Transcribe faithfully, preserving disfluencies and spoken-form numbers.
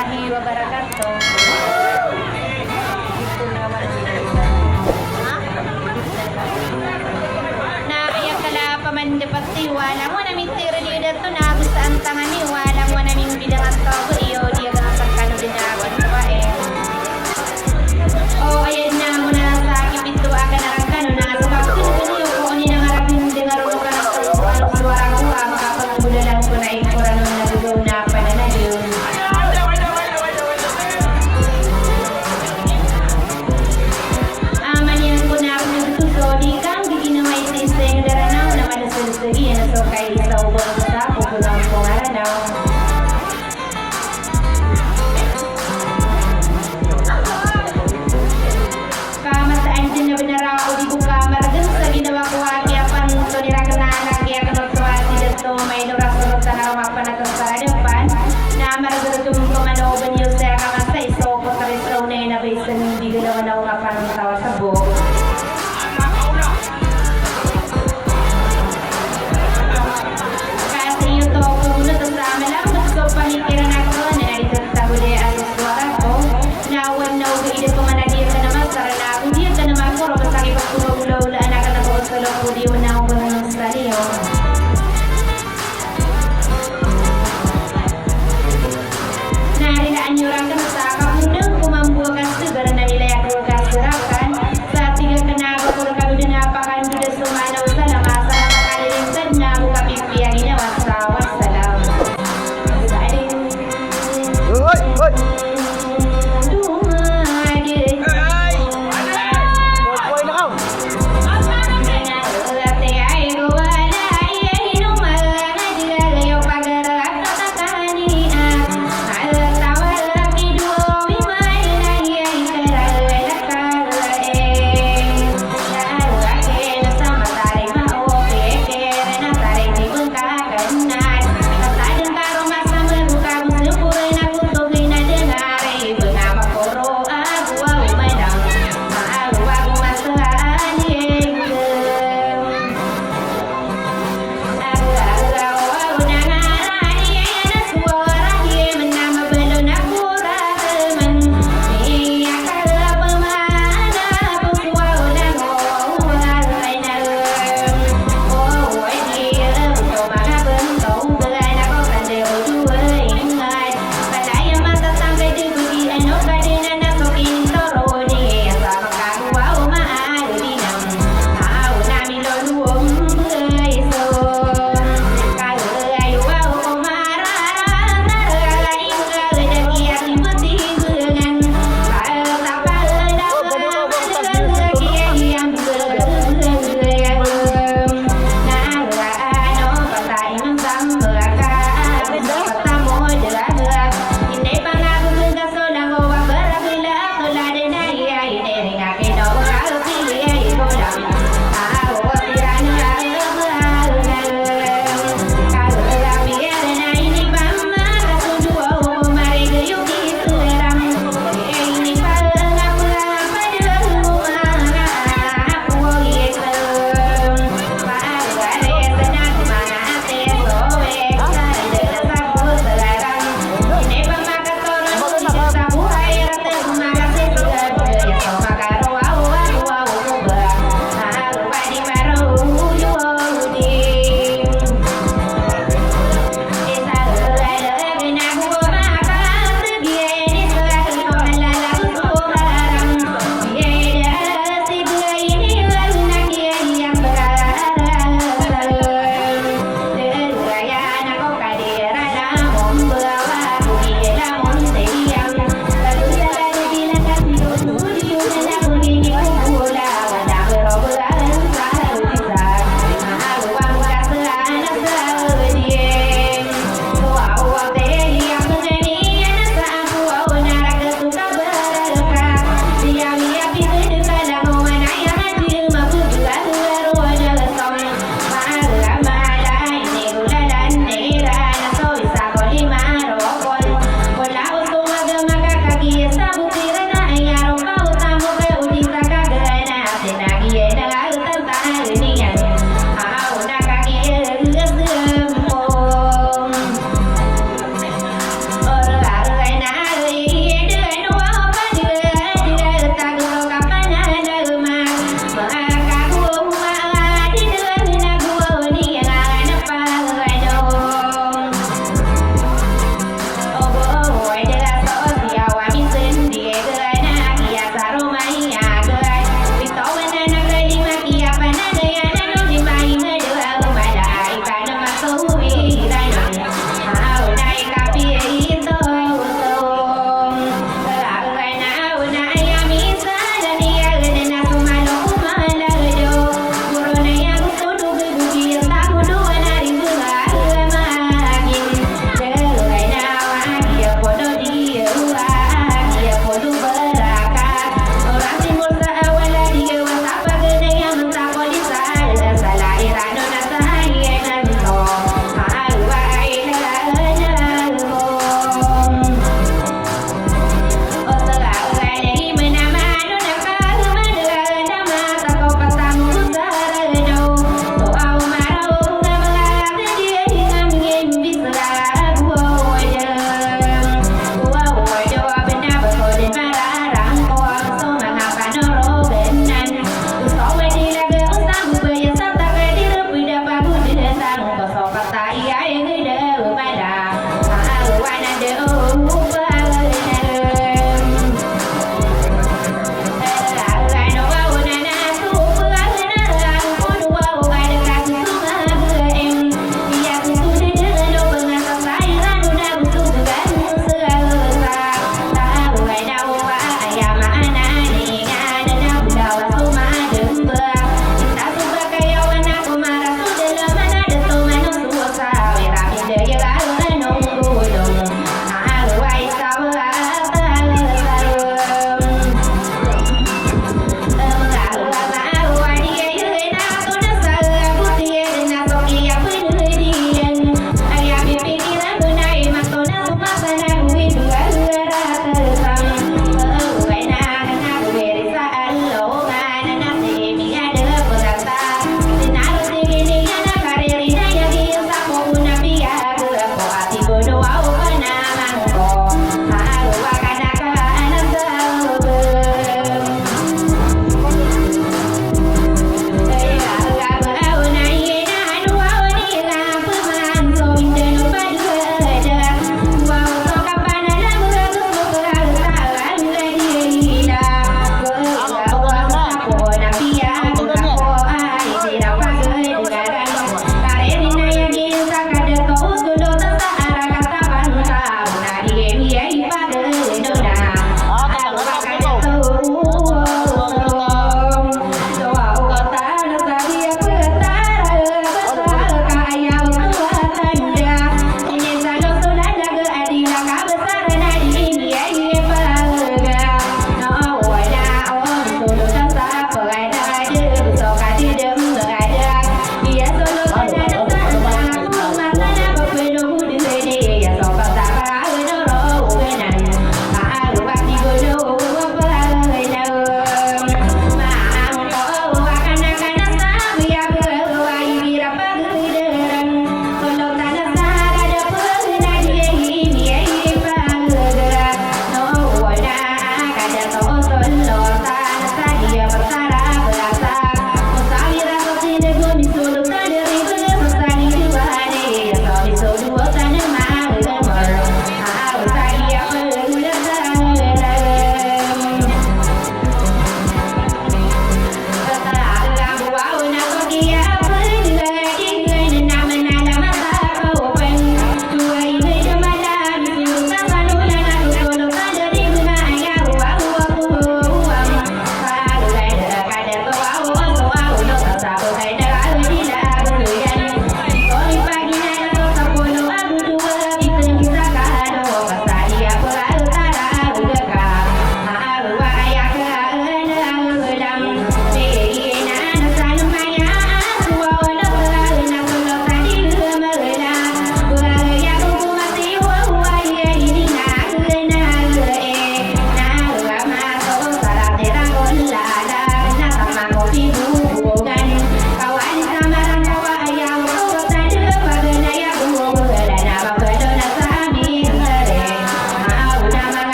Wabarakatuh. Na aya kala pamandapet iyo, walang wanamin tiro di dato na bisa antangan iyo, walang wanamin bidangan to iyo di dato kano di na pagtawain. O, aya na mona sa kipito akan aran kano na sa pagtindeg iyo ko oni na ngarakin dengar o kano kano suara ko a makapagmulalan ko na ikoran o na gagaw na pananadyo. Amaniyan ko na ako nagtuto, di kang di ginawa iti sa ing daranaw na manasal sa giyan, so kay isa ubot sa sapo ko ng pangaranaw. Ka mataan dn a bnar a o di ko ka margn sa ginawa ko a kiyapanto ni rakn a anak, kiyapanto a si dato maino rasorot a naroma panatas sa adapan na margn tumanaw bn iyo sa kamasay so ko tarisaw na inabay sa nindi galaw na o kapantawa sa bo. Kasi iyo to ko na to sa malang so pamikiran ako na narito sa guli at suwara ko. Na wan na oga ida ko managi ka na masara na ako di ka na makuro masakit ako na ula-ula anak na ko sa loko di na ako na sa liyo.